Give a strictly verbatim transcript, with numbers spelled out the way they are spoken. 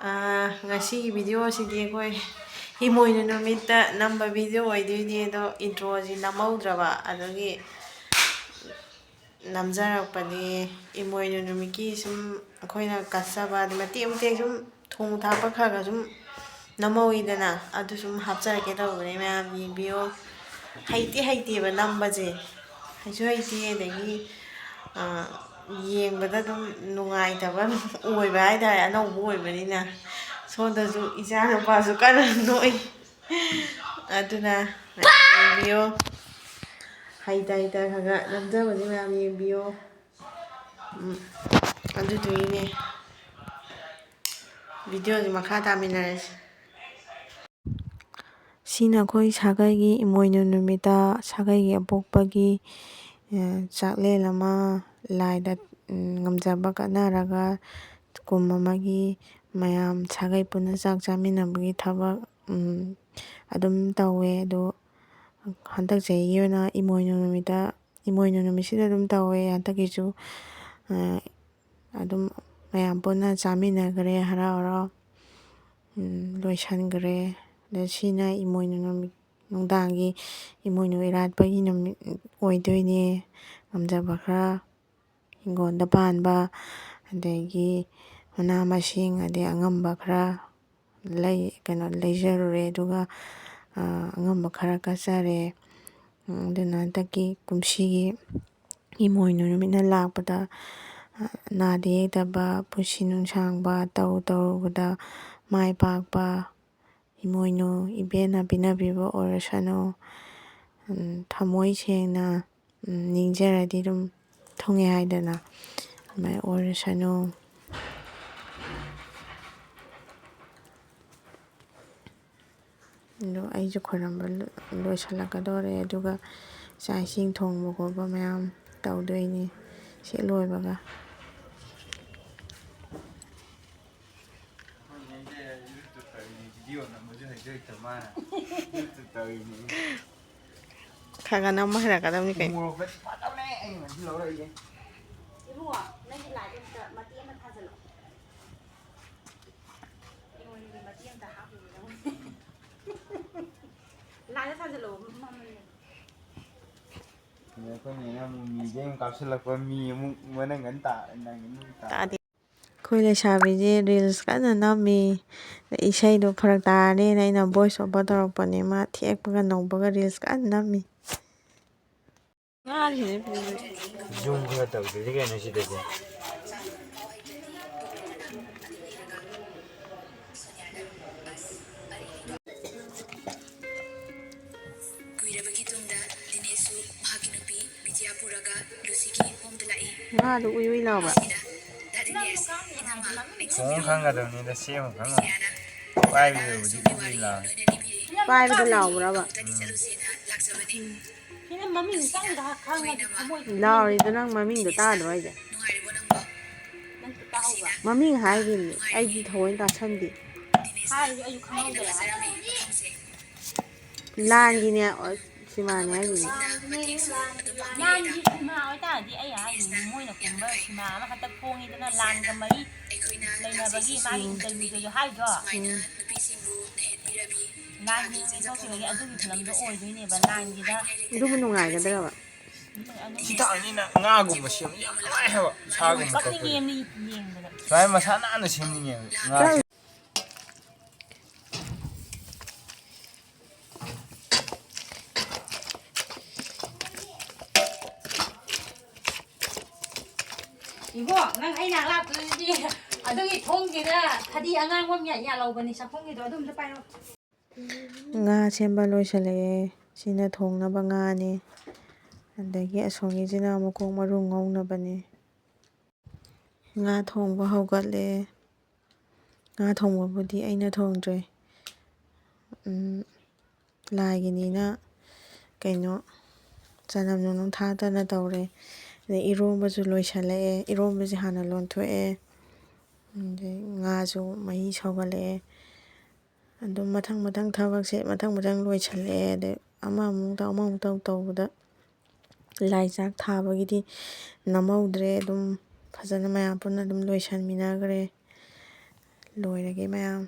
ꯑꯥ, ꯉꯁꯤꯒꯤ video ꯁꯤꯗꯤ ꯑꯩꯈꯣꯏ ꯏꯃꯣꯏꯅꯨ ꯅꯨꯃꯤꯠꯇ ꯅꯝꯕ video ꯑꯣꯏꯗꯣꯏꯅꯦ, ꯑꯗꯣ intro ꯁꯤ ꯅꯝꯍꯧꯗ꯭ꯔꯕ, ꯑꯗꯨꯒꯤ ꯅꯝꯖꯔꯛꯄꯅꯦ꯫ ꯏꯃꯣꯏꯅꯨ ꯅꯨꯃꯤꯠꯀꯤ ꯁꯨꯝ ꯑꯩꯈꯣꯏꯅ ꯀꯠꯆꯕ, ꯑꯗꯨ ꯃꯇꯦꯛ ꯃꯇꯦꯛ ꯁꯨꯝ ꯊꯣꯡ ꯊꯥꯛꯄ ꯈꯔ ꯈꯔ ꯁꯨꯝ ꯅꯝꯍꯧꯋꯤꯗꯅ, ꯑꯗꯨ ꯁꯨꯝ ꯍꯥꯞꯆꯔꯛꯀꯦ ꯇꯧꯕꯅꯦ꯫ ꯃꯌꯥꯝ ꯌꯦꯡꯕꯤꯌꯣ꯫ ꯍꯩꯇꯤ ꯍꯩꯇꯦꯕ ꯅꯝꯕꯁꯦ, ꯍꯩꯁꯨ ꯍꯩꯇꯦ, ꯑꯗꯒꯤ, ꯑ, ꯌꯦꯡꯕꯗ ꯑꯗꯨꯝ ꯅꯨꯡꯉꯥꯏꯇꯕ ꯑꯣꯏꯕ ꯍꯥꯏꯇꯥꯔꯦ, ꯑꯅꯧꯕ ꯑꯣꯏꯕꯅꯤꯅ꯫ ꯁꯣꯝꯗꯁꯨ ꯏꯆꯥ ꯅꯨꯄꯥꯁꯨ ꯀꯟꯅ ꯅꯣꯛꯏ꯫ ꯑꯗꯨꯅ ꯃꯌꯥꯝ ꯌꯦꯡꯕꯤꯌꯣ꯫ ꯍꯩꯇ ꯍꯩꯇ ꯈꯔ ꯈꯔ ꯅꯝꯖꯕꯁꯦ ꯃꯌꯥꯝ ꯌꯦꯡꯕꯤꯌꯣ꯫ ꯎꯝ, ꯑꯗꯨꯗꯨꯒꯤꯅꯦ꯫ Video ꯁꯤ ꯃꯈꯥ ꯇꯥꯃꯤꯟꯅꯔꯁꯤ꯫ ꯁꯤꯅ ꯑꯩꯈꯣꯏ ꯁꯥꯒꯩꯒꯤ ꯏꯃꯣꯏꯅꯨ ꯅꯨꯃꯤꯠꯇ ꯁꯥꯒꯩꯒꯤ ꯑꯄꯣꯛꯄꯒꯤ, ꯑ, ꯆꯥꯛꯂꯦꯟ ꯑꯃ ꯂꯥꯏꯗ, ꯎꯝ, ꯉꯝꯖꯕ ꯀꯠꯅꯔꯒ ꯀꯨꯝ ꯑꯃꯒꯤ ꯃꯌꯥꯝ ꯁꯥꯒꯩ ꯄꯨꯟꯅ ꯆꯥꯛ ꯆꯥꯃꯤꯟꯅꯕꯒꯤ ꯊꯕꯛ, ꯎꯝ, ꯑꯗꯨꯝ ꯇꯧꯋꯦ꯫ ꯑꯗꯣ ꯍꯟꯗꯛ ꯆꯍꯤꯒꯤ ꯑꯣꯏꯅ ꯏꯃꯣꯏꯅꯨ ꯅꯨꯃꯤꯠꯇ, ꯏꯃꯣꯏꯅꯨ ꯅꯨꯃꯤꯠꯁꯤꯗ ꯑꯗꯨꯝ ꯇꯧꯋꯦ ꯍꯟꯗꯛꯀꯤꯁꯨ꯫ ꯑ, ꯑꯗꯨꯝ ꯃꯌꯥꯝ ꯄꯨꯟꯅ ꯆꯥꯃꯤꯟꯅꯈ꯭ꯔꯦ, ꯍꯔꯥꯎ ꯍꯔꯥꯎ, ꯎꯝ, ꯂꯣꯏꯁꯤꯟꯈ꯭ꯔꯦ꯫ ꯑꯗ ꯁꯤꯅ ꯏꯃꯣꯏꯅꯨ ꯅꯨꯃꯤꯠ, ꯅꯨꯡꯗꯥꯡꯒꯤ ꯏꯃꯣꯏꯅꯨ ꯏꯔꯥꯠꯄꯒꯤ ꯅꯨꯃꯤꯠ ꯑꯣꯏꯗꯣꯏꯅꯦ꯫ ꯉꯝꯖꯕ ꯈꯔ ꯍꯤꯡꯒꯣꯜꯗ ꯄꯥꯟꯕ, ꯑꯗꯒꯤ ꯃꯅꯥ ꯃꯁꯤꯡ, ꯑꯗꯩ ꯑꯉꯝꯕ ꯈꯔ ꯂꯩ-, ꯀꯩꯅꯣ, ꯂꯩꯖꯔꯨꯔꯦ, ꯑꯗꯨꯒ, ꯑ, ꯑꯉꯝꯕ ꯈꯔ ꯀꯠꯆꯔꯦ꯫ ꯎꯝ, ꯑꯗꯨꯅ ꯍꯟꯗꯛꯀꯤ ꯀꯨꯝꯁꯤꯒꯤ ꯏꯃꯣꯏꯅꯨ ꯅꯨꯃꯤꯠꯅ ꯂꯥꯛꯄꯗ, ꯑ, ꯅꯥꯗ ꯌꯦꯛꯇꯕ, ꯄꯨꯟꯁꯤ ꯅꯨꯡꯁꯥꯡꯕ, ꯇꯧꯔꯨ ꯇꯧꯔꯨꯕꯗ ꯃꯥꯏ ꯄꯥꯛꯄ, ꯏꯃꯣꯏꯅꯨ ꯏꯕꯦꯟꯅ ꯄꯤꯅꯕꯤꯕ ꯑꯣꯏꯔꯁꯅꯨ꯫ ꯎꯝ, ꯊꯃꯣꯏ ꯁꯦꯡꯅ, ꯎꯝ, ꯅꯤꯡꯖꯔꯗꯤ ꯑꯗꯨꯝ ꯊꯨꯡꯉꯦ ꯍꯥꯏꯗꯅ, ꯑꯗꯨꯃꯥꯏꯅ ꯑꯣꯏꯔꯁꯅꯨ꯫ ꯑꯗꯣ ꯑꯩꯁꯨ ꯈꯣꯏꯔꯝꯕ ꯂꯣ-, ꯂꯣꯏꯁꯤꯜꯂꯛꯀꯗꯧꯔꯦ, ꯑꯗꯨꯒ ꯆꯥꯛ ꯏꯁꯤꯡ ꯊꯣꯡꯕ ꯈꯣꯠꯄ ꯃꯌꯥꯝ ꯇꯧꯗꯣꯏꯅꯤ꯫ ꯁꯤ ꯂꯣꯏꯕꯒ꯫ ꯈꯔ ꯈꯔ ꯅꯝꯕ ꯍꯩꯔꯛꯀꯗꯕꯅꯤ ꯀꯩꯅꯣ꯫ ꯃꯣꯔꯣꯛꯀꯗꯤ ꯐꯖꯕꯅꯦ, ꯑꯩꯅ ꯉꯁꯤ ꯂꯧꯔꯛꯏꯁꯦ꯫ ꯏꯕꯨꯡꯉꯣ, ꯅꯪꯒꯤ ꯂꯥꯏꯠ ꯑꯝꯇ ꯃꯇꯦꯛ ꯑꯃ ꯊꯥꯖꯜꯂꯣ꯫ ꯑꯩꯈꯣꯏꯅ ꯑꯃꯨꯛ ꯃꯤꯗꯩ ꯑꯃꯨꯛ ꯀꯥꯞꯁꯤꯜꯂꯛꯄ, ꯃꯤ ꯑꯃꯨꯛ ꯃꯅꯪꯒꯟ ꯇꯥ-, ꯅꯪꯒꯟ ꯑꯃꯨꯛ ꯇꯥ-, ꯇꯥꯗꯦ꯫ ꯑꯩꯈꯣꯏ ꯂꯩꯁꯥꯕꯤꯁꯦ reels ꯀꯟꯅ ꯅꯝꯃꯤ꯫ ꯏꯁꯩꯗꯣ ꯐꯔꯛ ꯇꯥꯔꯅꯦꯅ ꯑꯩꯅ voice over ꯇꯧꯔꯛꯄꯅꯦ꯫ ꯃꯥ ꯊꯦꯛꯄꯒ ꯅꯧꯕꯒ reels ꯀꯟꯅ ꯅꯝꯃꯤ꯫ ꯉꯥꯁꯤꯅꯦ꯫ Zoom ꯈꯔ ꯇꯧꯗ꯭ꯔꯗꯤ ꯀꯩꯅꯣ ꯁꯤꯗꯗꯤ꯫ ꯀꯨꯏꯔꯕꯒꯤ ꯇꯨꯡꯗ ꯗꯤꯅꯦꯁꯁꯨ ꯃꯍꯥꯛꯀꯤ ꯅꯨꯄꯤ ꯕꯤꯖꯤꯌꯥ ꯄꯨꯔꯒ ꯂꯨꯁꯤꯒꯤ ꯍꯣꯝꯗ ꯂꯥꯛꯏ꯫ ꯉꯥꯗꯨ ꯎꯏ ꯎꯏ ꯂꯥꯎꯕ꯭ꯔꯥ? ꯃꯁꯤꯗ ꯗꯥ ꯗꯤꯅꯦꯁ, ꯏꯅꯝꯃ, ꯈꯣꯡ ꯈꯪꯒꯗꯕꯅꯤꯗ, ꯁꯦꯝꯃ ꯈꯪꯉꯣꯏ꯫ ꯕꯤꯖꯤꯌꯥꯅ ꯄꯥꯏꯕꯗꯨꯕꯨꯗꯤ ꯎꯏ ꯎꯏ ꯂꯥꯎꯋꯦ꯫ ꯄꯥꯏꯕꯗ ꯂꯥꯎꯕ꯭ꯔꯕ? ꯑꯃꯨꯛꯇꯗꯤ ꯆꯠꯂꯨꯁꯦꯅ ꯂꯥꯛꯆꯕꯅꯤ꯫ ꯁꯤꯅ ꯃꯃꯤꯡ ꯆꯪꯗ ꯈꯪꯉꯗꯤ ꯊꯃꯣꯏ ꯂꯥꯎꯔꯤꯗꯣ ꯅꯪ ꯃꯃꯤꯡꯗꯣ ꯇꯥꯗ꯭ꯔꯣ ꯍꯥꯏꯁꯦ? ꯅꯨꯡꯉꯥꯏꯔꯤꯕꯣ ꯅꯪꯕꯣ? ꯅꯪꯁꯨ ꯇꯥꯍꯧꯕ꯭ꯔꯥ? ꯃꯃꯤꯡ ꯍꯥꯏꯈꯤꯕꯅꯤ, ꯑꯩꯗꯤ ꯊꯑꯣꯏꯅ ꯇꯥꯁꯟꯗꯦ꯫ ꯍꯥꯏꯔꯁꯨ ꯑꯩꯁꯨ ꯈꯪꯍꯧꯗꯕ꯫ ꯂꯥꯟꯒꯤꯅꯦ, ꯑꯣ, ꯁꯤꯃꯥꯅꯦ ꯍꯥꯏꯈꯤꯕꯅꯤ꯫ ꯂꯥꯟꯒꯤ ꯁꯤꯃꯥ ꯑꯣꯏꯇꯥꯔꯗꯤ ꯑꯩ ꯍꯥꯏꯔꯤꯅꯤ, ꯃꯣꯏꯅ ꯀꯨꯝꯕ ꯁꯤꯃꯥ ꯑꯃꯈꯛꯇ ꯐꯣꯡꯉꯤꯗꯅ, ꯂꯥꯟꯒ ꯃꯔꯤ ꯂꯩꯅꯕꯒꯤ ꯃꯥꯒꯤ ꯎꯝ꯫ Interviewꯗꯁꯨ ꯍꯥꯏꯗ꯭ꯔꯣ? ꯎꯝ꯫ ꯂꯥꯟꯒꯤ ꯊꯣꯛꯈꯤꯕꯒꯤ ꯑꯗꯨꯒꯤ ꯐꯤꯂꯝꯗꯣ ꯑꯣꯏꯗꯣꯏꯅꯦꯕ, ꯂꯥꯟꯒꯤꯗ꯫ ꯑꯗꯨꯕꯨ ꯅꯨꯡꯉꯥꯏꯒꯗ꯭ꯔꯕ? ꯍꯤꯗꯥꯛꯅꯤꯅ ꯉꯥꯒꯨꯝꯕ ꯁꯦꯝꯕ ꯌꯥꯝ ꯅꯨꯡꯉꯥꯏ ꯍꯥꯏꯕ, ꯁꯥꯒꯨꯝꯕ ꯀꯛꯄꯗꯤ꯫ ꯀꯞꯅꯤꯡꯉꯦ ꯃꯤ ꯌꯦꯡꯕꯗ꯫ ꯁꯨꯃꯥꯏꯅ ꯃꯁꯥ ꯅꯥꯟꯅ ꯁꯦꯝꯅꯤꯡꯉꯦꯕ ꯉꯥꯁꯦ꯫ ꯏꯕꯣ, ꯅꯪ ꯑꯩ ꯅꯥꯛ ꯂꯥꯛꯄꯗꯨꯗꯤ ꯑꯗꯨꯒꯤ ꯊꯣꯡꯁꯤꯗ ꯐꯗꯤ ꯑꯉꯥꯡꯕ ꯑꯃ ꯌꯥꯜꯍꯧꯕꯅꯤ, ꯆꯥꯛꯈꯨꯝꯒꯤꯗꯣ, ꯑꯗꯨ ꯑꯝꯇ ꯄꯥꯏꯔꯣ꯫ ꯉꯥ ꯁꯦꯝꯕ ꯂꯣꯏꯁꯤꯜꯂꯛꯑꯦ꯫ ꯁꯤꯅ ꯊꯣꯡꯅꯕ ꯉꯥꯅꯦ꯫ ꯑꯗꯒꯤ ꯑꯁꯣꯝꯒꯤꯁꯤꯅ ꯃꯀꯣꯛ ꯃꯔꯨ ꯉꯧꯅꯕꯅꯦ꯫ ꯉꯥ ꯊꯣꯡꯕ ꯍꯧꯒꯠꯂꯦ꯫ ꯉꯥ ꯊꯣꯡꯕꯕꯨꯗꯤ ꯑꯩꯅ ꯊꯣꯡꯗ꯭ꯔꯦ꯫ ꯎꯝ, ꯂꯥꯏꯒꯤꯅꯤꯅ ꯀꯩꯅꯣ, ꯆꯅꯝ ꯅꯨꯡꯅꯝ ꯊꯥꯛꯇꯅ ꯇꯧꯔꯦ꯫ ꯑꯗꯩ ꯏꯔꯣꯝꯕꯁꯨ ꯂꯣꯏꯁꯤꯜꯂꯛꯑꯦ꯫ ꯏꯔꯣꯝꯕꯁꯦ ꯍꯥꯟꯅ ꯂꯣꯟꯊꯣꯛꯑꯦ꯫ ꯑꯗꯩ ꯉꯥꯁꯨ ꯃꯍꯤ ꯁꯧꯒꯠꯂꯛꯑꯦ꯫ ꯑꯗꯨꯝ ꯃꯊꯪ ꯃꯊꯪ ꯊꯕꯛꯁꯦ ꯃꯊꯪ ꯃꯊꯪ ꯂꯣꯏꯁꯤꯜꯂꯛꯑꯦ꯫ ꯑꯗꯩ ꯑꯃꯃꯨꯛ ꯇꯧ, ꯑꯃꯃꯨꯛ ꯇꯧ ꯇꯧꯕꯗ ꯂꯥꯏ ꯆꯥꯛ ꯊꯥꯕꯒꯤꯗꯤ ꯅꯝꯍꯧꯗ꯭ꯔꯦ꯫ ꯑꯗꯨꯝ ꯐꯖꯅ ꯃꯌꯥꯝ ꯄꯨꯟꯅ ꯑꯗꯨꯝ ꯂꯣꯏꯁꯤꯟꯃꯤꯟꯅꯈ꯭ꯔꯦ꯫ ꯂꯣꯏꯔꯒꯦ ꯃꯌꯥꯝ꯫